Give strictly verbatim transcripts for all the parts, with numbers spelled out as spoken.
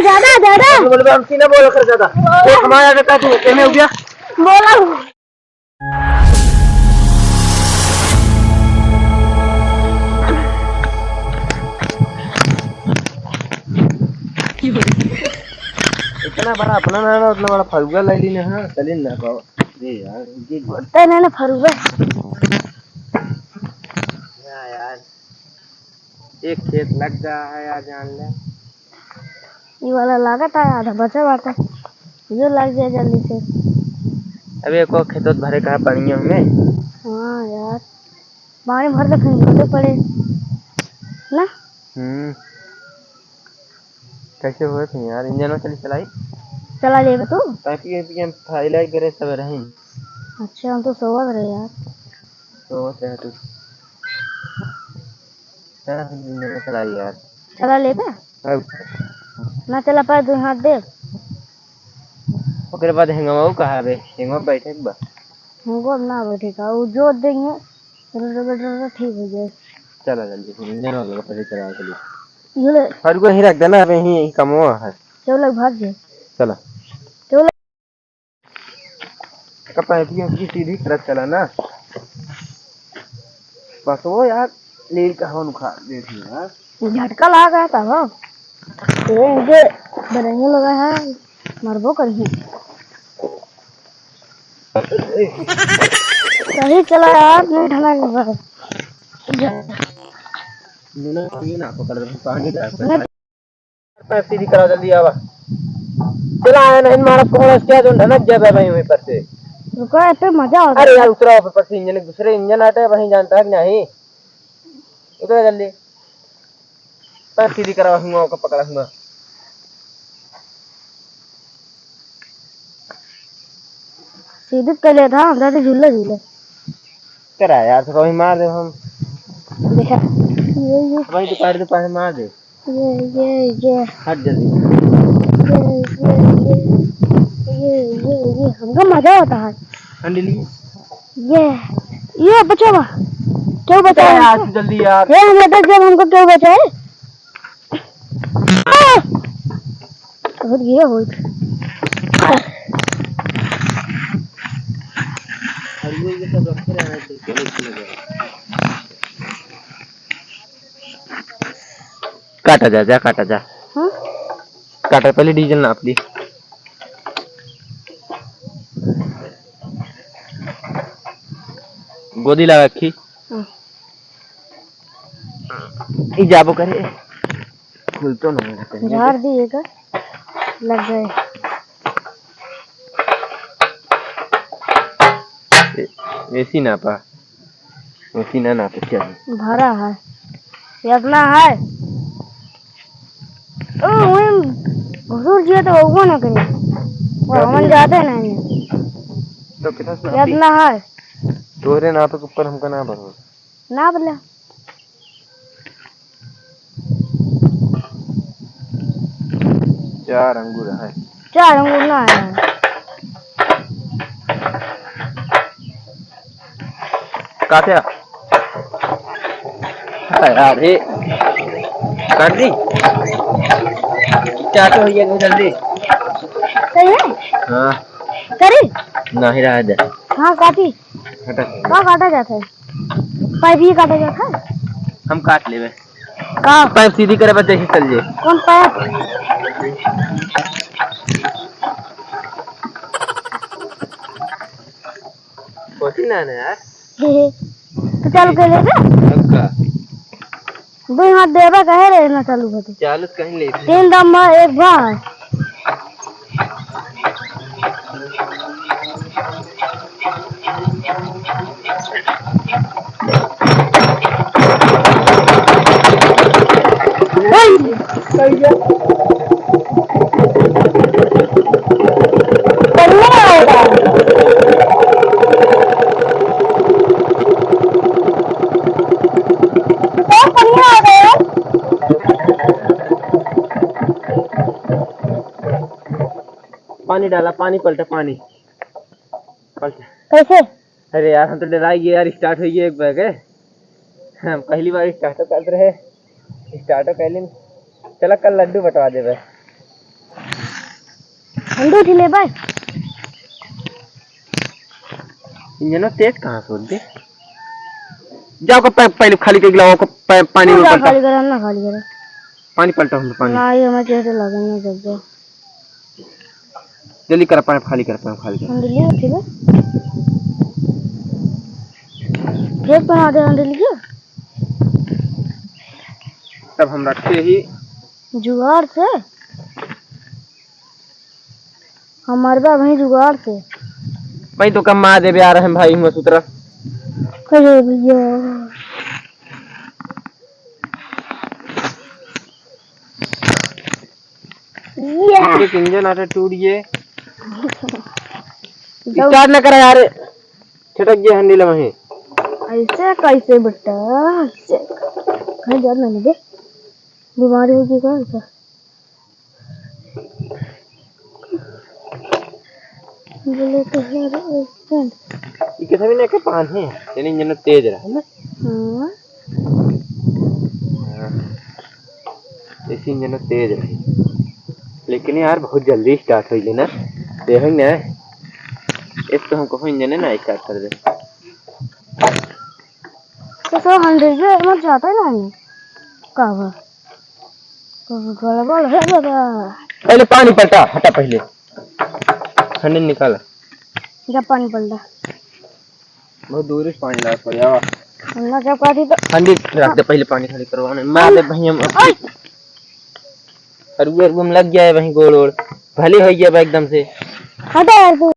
ज्यादा, ज्यादा। बोल, बोल, हम सीना बोल कर ज्यादा। देख, हमारा बेटा तू, एमे हो गया। बोला। इतना बड़ा अपना ना, ना, उतना बड़ा फरुआ ले ली ना, हाँ, चलिए ना, बाबा। अरे यार, ये बोलते नहीं ना फरुआ। क्या यार, एक खेत लग गया है यार, जान ले। ये वाला लागत है आधा बचा बाटे, ये लग जाए जल्दी से। अबे एको खेतोत भरे का पानी हमें। हाँ यार, पानी भर दे, कहीं भर दे पड़े ना। हम्म। कैसे हुए थे यार, इंजन में चली चलाई? चला लेबे तू? ताकि ये पीएम फाइल आई करे सब रही। अच्छा, हम तो सोवत रहे यार। सोवत रहे तू। चला, इंजन में चलाई यार। चला लेबे? अब। ना चला पाए, दो हाथ दे। ओकरे बाद हेंगवा कहाँ बे? हेंगवा बैठे के बा। हेंगवा ना बैठे का, वो जोत देंगे, रोटर, रोटर, रोटर ठीक हो जाए। चला जल्दी, इंजन वाला पहले चला के लिए। ये ले। और को ही रख देना, अबे ही, ही कमवा है। चलो, भाग जाए। चला। चलो। का पैंतिया की सीधी तरफ चला ना। बस वो यार, लील का हवन उखाड़ देती है यार। झटका लाग गया था वो। ये इनके बरंगे लगा है, मरबो करी। सही चला यार, नहीं ढला के बस। ना, ये ना पकड़, पानी का। पैर सीधी करा, जल्दी आवा। चला आया नहीं, मारा कोहड़ा क्या जो ढनक गया भाई वहीं पर से। रुको, ए पे मजा आ गया। अरे यार, उतरा ऊपर पर से, इंजन, दूसरे इंजन आटे, वहीं जानता है कि नहीं? उतरा जल्दी। पैर सीधी करा, हुआ का पकड़ा हुआ। सीधी कर लेता, हम तो झूले झूले। करा यार, तो कहीं मार दे हम। देखा, ये, ये। वहीं तो पैर, तो पैर मार दे। ये, ये, ये। हट जल्दी। ये, ये, ये। ये, ये, ये। हमको मजा आता है। अंडली। ये, ये बचावा। क्यों बचावा अरे यार, हमको? जल्दी यार। हे, हम लटक जाब, हमको क्यों बचाए? आ! बहुत गिरा बहुत। और ये, ये सब रखे रहना चाहिए, चलो, इसमें जाओ। काटा जा, जा काटा जा। हाँ? काटा, पहले डीजल नाप ली। गोदी लगा रखी। हाँ। ई जाबो करे। खुल तो नहीं है कहीं। झाड़ दिए का? लग गए। ए-, एसी ना पा। एसी ना, ना तो क्या है? भरा है। ये इतना है। ओ, वही घुसुर जिया तो वो ना कहीं। वो क्या हमन दिया? जाते नहीं। तो कितना सुना ये इतना है। तोहरे नाप के ऊपर हमका ना भरोसा। नाप ले। चार अंगूर है। चार अंगूर ना है। काटे? अरे यार, ये काट दी। चाटो भैया को जल्दी। सही है? हाँ। करी? नहीं रहा दे। हाँ, काटी। हटा। का काटा जाता है? पाइप ही काटा जाता है? हम काट लेबे। का? पाइप सीधी करे बस, जैसे चल जाए। कौन पाइप? कौन सी ना है यार? तो चालू कर लेबे। अब का? दो हाथ देबे कहे रे ना चालू होते। चालू कहीं ले। तीन दम बा, एक बार। बढ़िया होगा। बहुत बढ़िया होगा यार। पानी डाला, पानी पलटा, पानी पलटा। कैसे? अरे यार, हम तो डराइ गए यार, start होइ गया एक बैग है। हम पहली बार start कर रहे, start कर लेन। चला, कल लड्डू बंटवा देबे। हम दो ठे लेबे। इंजनो तेज कहाँ से होत बे? जाओ, ओकर पै-, पहले खाली कर लाओ, ओकर पै-, पानी तू में जा पलटा। खाली कर, हम ना खाली करे। पानी पलटा, हम तो पानी। ना, ये हमें चेहरे लगे ना जब जाओ। जल्दी कर, पाइप खाली कर, पाइप खाली कर। हम दिल्ली उठे बे। फेंक बना दे, हम दिल्ली के। तब हम रखे ही। जुगाड़ से? हम मरबा वहीं जुगाड़ से। भाई तो कम मार देबे आ रहे हैं भाई, हुआ सुतरा। अरे भैया। ये। एक इंजन आटे टूट गए। जब start ना करा यार, छटक गया handle वहीं। ऐसे कैसे बेटा? ऐसे। कहीं डर ना लगे, बीमारी होगी का ऐसा? बोले तो है रे, एक second। ये कैसे भी नहीं के पान है, यानी इंजन तेज रहा है ना? हाँ। हाँ। ऐसे इंजन तेज रहे। लेकिन यार, बहुत जल्दी start होइ गए ना। देखें ना, एक तो हमको इंजन ना start कर दे। तो सर, hundred पे मत जाता है ना, का हुआ? तो गड़बड़ है दादा। पहले पानी पलटा, हटा पहले। handle निकाल। जा पानी पलटा। बहुत दूर से पानी लाग पड़े, आवा। हम ना जब काटी तो handle रख दे, पहले पानी खाली करवाने। मार दे भाई हम। ओए! अरुआ, अरुआ में लग गया है वहीं गोड़ ओड़। भले हो गया बा एकदम से। हटा यार तू।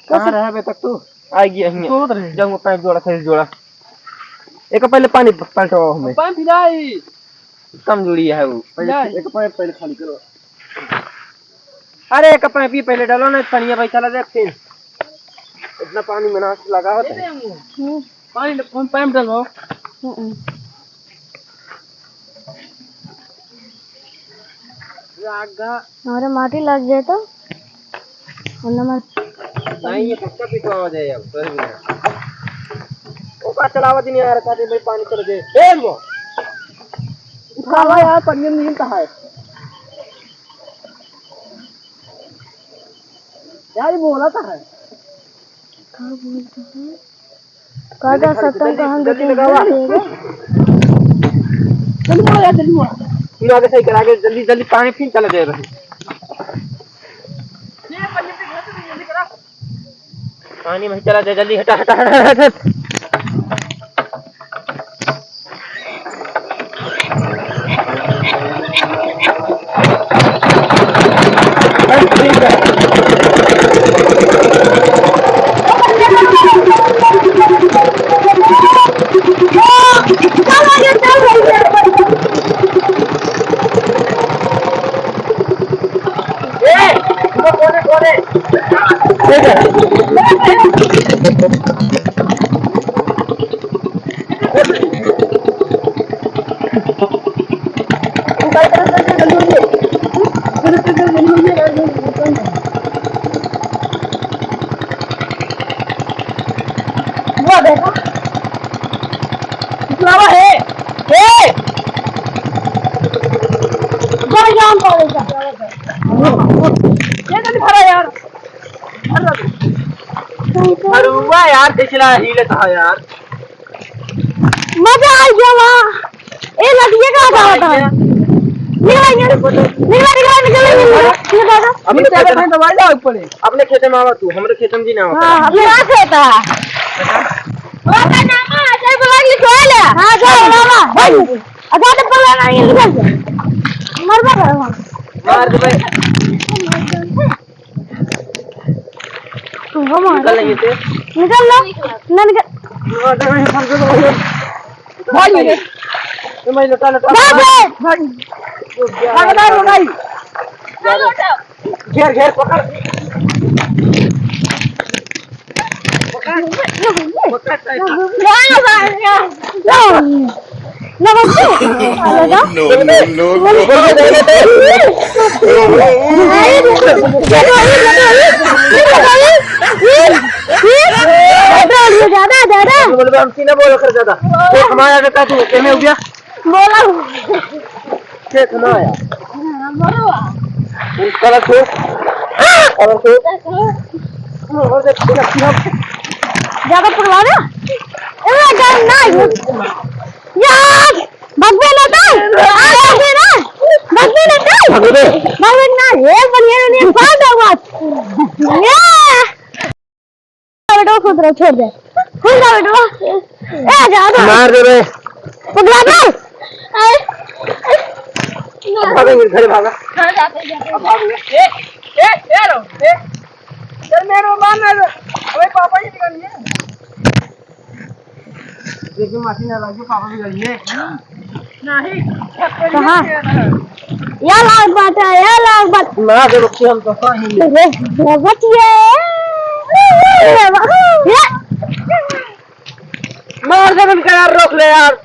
कहाँ रहा बे तक तू? आ गया हियाँ। सोत रहे। जाऊँगा पाइप जोड़ा, खरीद जोड़ा। एक पहले पानी प-, पलटवाओ हमें। पाइप पिलाई। कमजोरी है वो। पहले नहीं। एक पाइप पहले खाली करो। अरे, एक पाइप ही पहले डालो ना, पनिया भाई चला दे फिर। इतना पानी में नाश लगा होता है। हम्म। पानी, पाइप डालो। हम्म। हमारे माटी लग जाए तो? और नमक। नहीं, ये पक्का पिटवा हो जाए अब, सही में। वो का चलावा दिन यार, का दिन भाई पानी चल जाए। ए, मो। उठावा यार, पानी में नहीं कहा है। यार, ये बोला था है। का बोलता है? काका जल्दी सत्तम जल्दी, का हम जल्दी दो तीन लगावा। दिन देगा। जल्दी मार यार, जल्दी मार। तू आगे सही कर, आगे जल्दी, जल्दी पानी फिर चला जाए भाई। पानी में चला जाए, जल्दी हटा, हटा, हटा, हटा, हटा। वो देखा? इतना है। ए! जा, जा, हम कॉलेज जा। ये जल्दी भरा यार। अरे वाह यार, पिछला हीले था यार। मजा आ गया वाह। ए, लगिए का मजा आ गया। निकल, निकल, निकल, निकल, निकल, निकल, निकल। अपने खेते में दवाई लावे पड़े। अपने खेते में आवा तू, हमरे खेते में भी ना आवा। हाँ, अपने यहाँ से होता है। बाबा नाम है, अजय बाबा लिखवा ले। हाँ, जाओ, बाबा। भाई, अजय तो बोला नहीं, निकल जा। मरबा करो। मार दे भाई। तुमको मार निकल नहीं थे। निकल लो। ना निकल। भाग नहीं। ए भाई, लोटा, लोटा। भाग, भाग। भाग। भाग, भाग, भाग। घेर, घेर, पकड़। पकड़। पकड़। लगा दे। लगा। No, no, no, no। ज्यादा, ज्यादा। बोल, बोल, हम सीना बोल कर ज्यादा। तो हमारा बेटा तू, कहने हो गया? बोला। के कमाया? हाँ, बोलो। कलर को, कलर को। और देख, देख, देख। ज्यादा पकड़ा ना। ए, डर ना। यार, भगवे ना तो। आ, भगवे ना। भगवे ना तो। भगवे। भगवे ना। ये बढ़िया नहीं, कौन दे बात? ये। बेटवा खुद रहो, छोड़ दे। खुद रहो बेटवा। ए, आ जा, आ जा। मार दे रे। पकड़ा दे। ए, अब भागेंगे, घर भागा। कहाँ जाते हैं? अब भागेंगे। ए, ए, ए रो, ए। चल मेरे को मार ना दे। अबे पापा जी निकालिए। देखिए मासी ना लगे, पापा भी लगिए। नहीं। कहाँ? या लाग बात है, या लाग बात। ना दे बच्चे, हम तो कहीं नहीं। रे, रे, बचिए। ये। मार दे उनका यार, रोक ले यार।